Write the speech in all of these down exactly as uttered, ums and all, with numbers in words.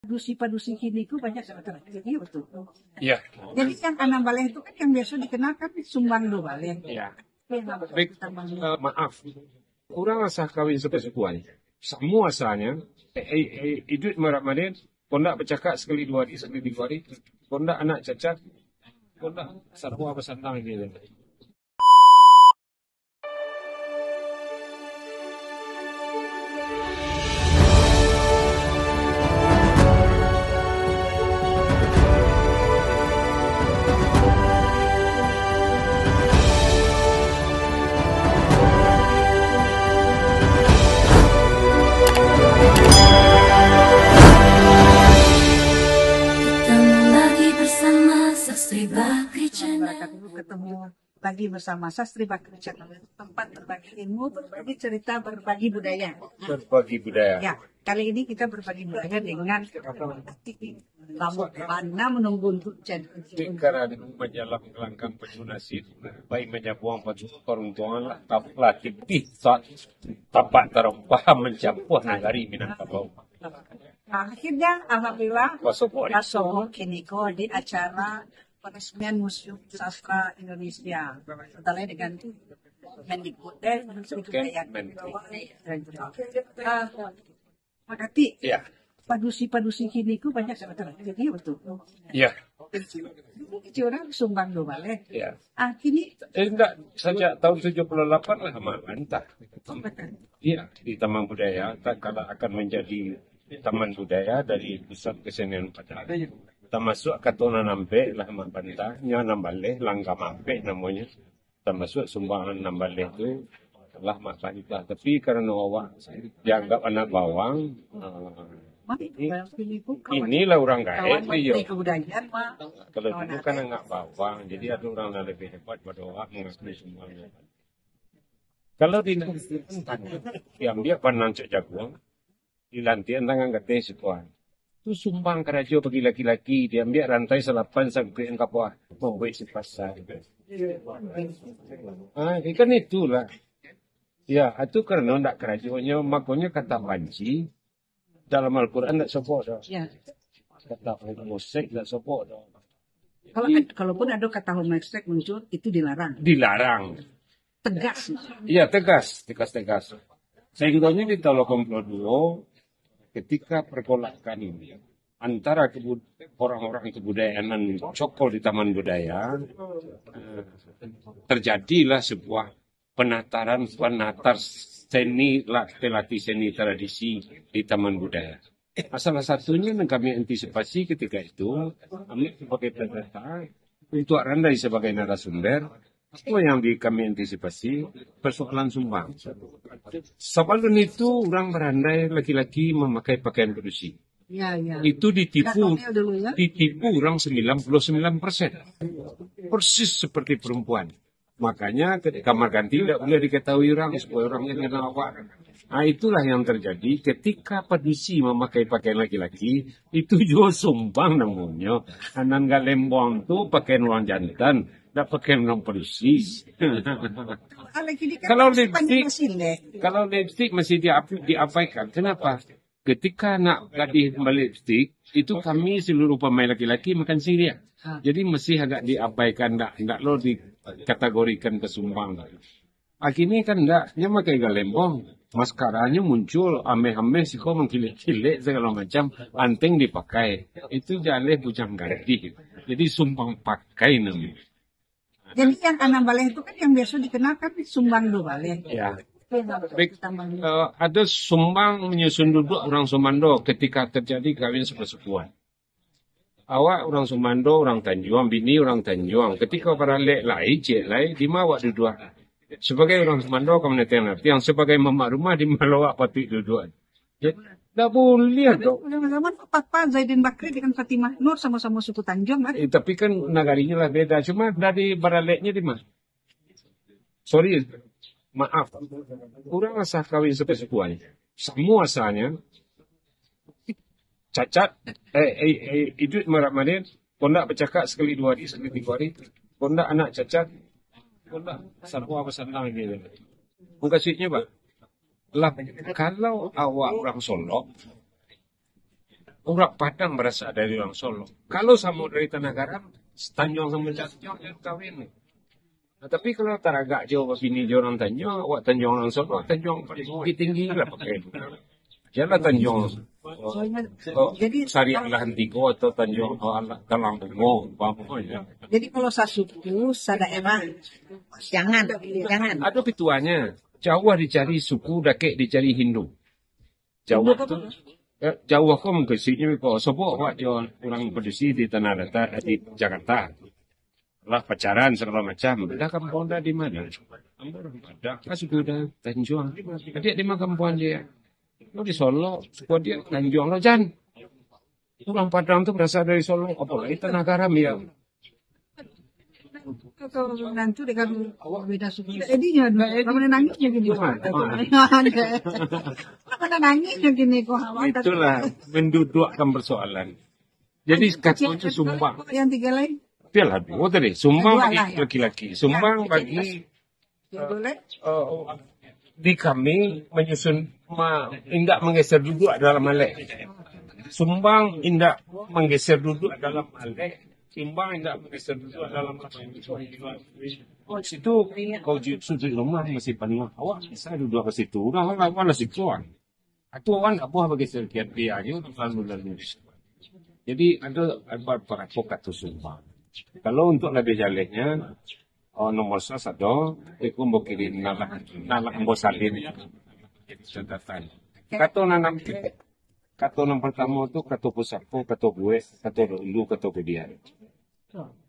Padusi-padusi kini tu banyak sangat terjadi, betul. Ya. Jadi yang anam baleh tu kan yang biasa dikenal kan sumbang dua baleh. Ya. Tapi yang Baik, tambah eh, maaf. Urang asa kawin sapasukuan. Samo asanyo, eh, eh, eh, iduik marak-marin, kondak bacakak sakali duo ari, sakali tigo ari, kondak anak cacat, kondak sarua basandang ini. Ketemu lagi bersama Sastri Bakri Channel. Ketemu lagi bersama Sastri Bakri Channel, tempat berbagi ilmu, berbagi cerita, berbagi budaya. Berbagi budaya. Ya, kali ini kita berbagi budaya dengan Batik Lamuk Bana menunggu untuk jadi. Karena menjalam kelangkang penuh nasib, baik menyabuang patu peruntungan lah, taplah tipih tak tapak tarompah mencampur nagari Minangkabau. Nah, akhirnya, alhamdulillah, Basobok ni. Basobok kini ko di acara peresmian Museum Sastra Indonesia. Sebentar lagi dengan Mendikbud, eh, Menteri Oke, Kebudayaan. Menteri. Ah, Pak Katik, Ya. Padusi-padusi kini ko banyak sangat terjadi, betul. Ya. Dulu kecil orang sumbang dua baleh. Ya. Ah, kini Eh, enggak, sejak tahun tujuh puluh delapan lah Mak Bantah. Iya, di Taman Budaya, tak kala akan menjadi Taman Budaya dari Pusat Kesenian Padang. Tamasuk kato nan ampek lah Mak Bantah, nyo nan baleh, langgam ampek namonyo. Tamasuk sumbangan nan baleh tu lah Mak Bantah. Tapi karano awak dianggap anak bawang, ah, inilah urang gaek tu yo. Kalau dulu kan anak bawang, jadi ado urang nan lebih hebat pado awak mangakui sumbangan. Kalau di diambiak banang cak jaguang, dilantian tangan gateh sikuan. Tu sumbang karajo bagi laki-laki, diambiak rantai salapan sangkuik ka bawah, mambuek sipasang. Ah, ikan itulah. Ya, itu karano ndak karajonyo, makonyo kata banci, dalam Al-Quran ndak sobok doh. Ya. Kata homoseks ndak sobok doh. Kalau Jadi ad-, kalaupun ada kata homoseks muncul, itu dilarang. Dilarang. Tegas. Iya, tegas, tegas-tegas. Sehingga di tahun delapan puluh dua, ketika pergolakan ini antara kebud-, orang-orang kebudayaan nan cokol di Taman Budaya, eh, terjadilah sebuah penataran, penatar seni, la-, pelatih seni tradisi di Taman Budaya. Salah satunyo nan kami antisipasi ketika itu, kami sebagai pendeta, Tuan Randai sebagai narasumber, apa yang di kami antisipasi, persoalan sumbang. Sabalun itu, urang barandai laki-laki mamakai pakaian padusi. Ya, ya. Itu ditipu, Nggak tahu dulu ya. Ditipu urang sembilan puluh sembilan persen. Persis seperti perempuan. Makanya, ke-, kamar ganti tidak boleh diketahui orang, supaya orang jangan kenal awak. Ah, itulah yang terjadi ketika padusi memakai pakaian laki-laki, itu juo sumbang namonyo. Nan galembong tu pakaian urang jantan, ndak pakaian urang padusi. Kalau lipstik, kalau lipstik masih diap-, diabaikan. Kenapa? Ketika anak gadih balipstik, itu kami seluruh pamain laki-laki makan siriah. Ha. Jadi masih agak diabaikan, ndak, ndak lo dikategorikan ke sumbang. Kini kan ndak, nyo makai galembong, maskaranyo muncul, ameh-ameh siko mangkilek-kilek sagalo macam, anteng dipakai. Itu jaleh bujang gadih. Jadi sumbang pakai namonyo. Jadi yang anam baleh itu kan yang biasa dikenal kan sumbang dua baleh. Ya. Itu yang harus Baik. Ditambah. Eh, ada sumbang menyusun duduk orang Sumando ketika terjadi kawin sepasukuan. Awak orang Sumando, orang Tanjuang, bini orang Tanjuang. Ketika baralek lai, ciek lai, di ma awak duduak? Sebagai orang Sumando, kamu nanti yang sebagai mamak rumah, di ma lo awak patuik duduak? Ya, ndak buliah tu. Zaman Papa Zaidin Bakri dengan Fatimah Nur sama-sama suku Tanjuang, kan? Eh, tapi kan nagarinyo lah beda. Cuma dari baraleknyo di ma? Sorry, maaf. Urang asa kawin sapasukuan. Samo asanyo. Cacat, eh, eh, eh, iduik marak-marin, kondak bacakak sakali duo ari, sakali tigo ari, kondak anak cacat, kondak sarua basandang ini. Mukasuiknyo, Pak, lah, kalau awak urang Solok, Urang Padang barasa dari urang Solok. Kalau samo dari Tanah Garam, Tanjuang samo Tanjuang, jangan kawin. Nah, tapi kalau taragak jo babini jo urang Tanjuang, awak Tanjuang urang Solok, Tanjuang Bukittinggi lah pakai. Janganlah Tanjuang, oh, jadi Sariak Alahan Tigo atau Tanjuang, oh, Alah Talang Bungo, umpamo, ya. Jadi kalau sasuku, sadaerah, jangan, jangan. Ado pituahnyo, jauah dicari suku, dakek dicari Hindu. Jauah tu, eh, jauah ko mukasuiknyo ko, sobok awak jo urang padusi di Tanah Datar, di Jakarta. Lah pacaran sagalo macam. Lah kampuang Anda di ma? Ambo urang Padang. Kan suku Anda Tanjuang. Adiak di ma kampuang Adiak? Lo di Solok, suku Adiak Tanjuang lo, jan. Urang Padang tu barasa dari Solok, apolai Tanah Garam, ya. Kalau nantu dengan beda suku. Jadi ya, kamu nangisnya gini. Kamu nangisnya gini kok. Itulah menduduakkan persoalan. Jadi, kecil katonyo sumbang. Yang tiga lain? Pialah duo tadi. Sumbang bagi laki-laki. Sumbang bagi, eh, di kami menyusun, ma-, indak menggeser duduk dalam alek. Sumbang indak menggeser duduk dalam alek. Sumbang indak menggeser duduk dalam alek. Oh, situ kau ju-, sudut rumah masih panuah. Awak bisa duduk ke situ. Udah lah, awak lah situ, ah. Atau awak ndak buah bagi sakian biayo lalu-lalu. Jadi, ado ba-, barapa kato sumbang. Kalau untuk labiah jalehnyo, oh, nomor sas ado, iko ambo kirim, nan lah, nan lah ambo salin. Catatan. Kato nan ampek, kato nan partamo tu, kato pusako, kato buek, kato dahulu, kato kudian.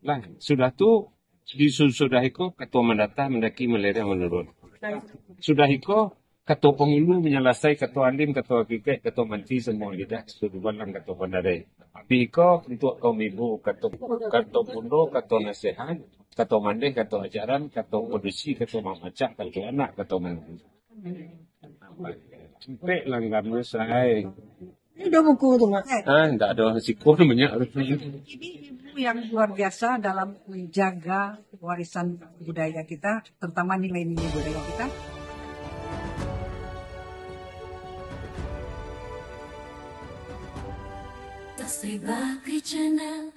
Lah, sudah tu, di su-, sudah iko, kato mandata, mandaki, malereng, manurun. Sudah iko, kato pangulu manyalasai, kato alim, kato hakikat, kato manti, samo lidah, kato dubalang, kato pandadai. Abih iko, untuak kaum ibu, kato, kato bundo, kato nasihat, kato mandeh, kato ajaran, kato padusi, kato mamacah, kato anak, kato mantu. Ampek langgamnyo, sahai. Ini udah buku tu, Mak. Ah, ndak ado risiko banyak. Ini ibu yang luar biasa dalam menjaga warisan budaya kita, terutama nilai-nilai budaya kita. Tasbih Bakri Channel.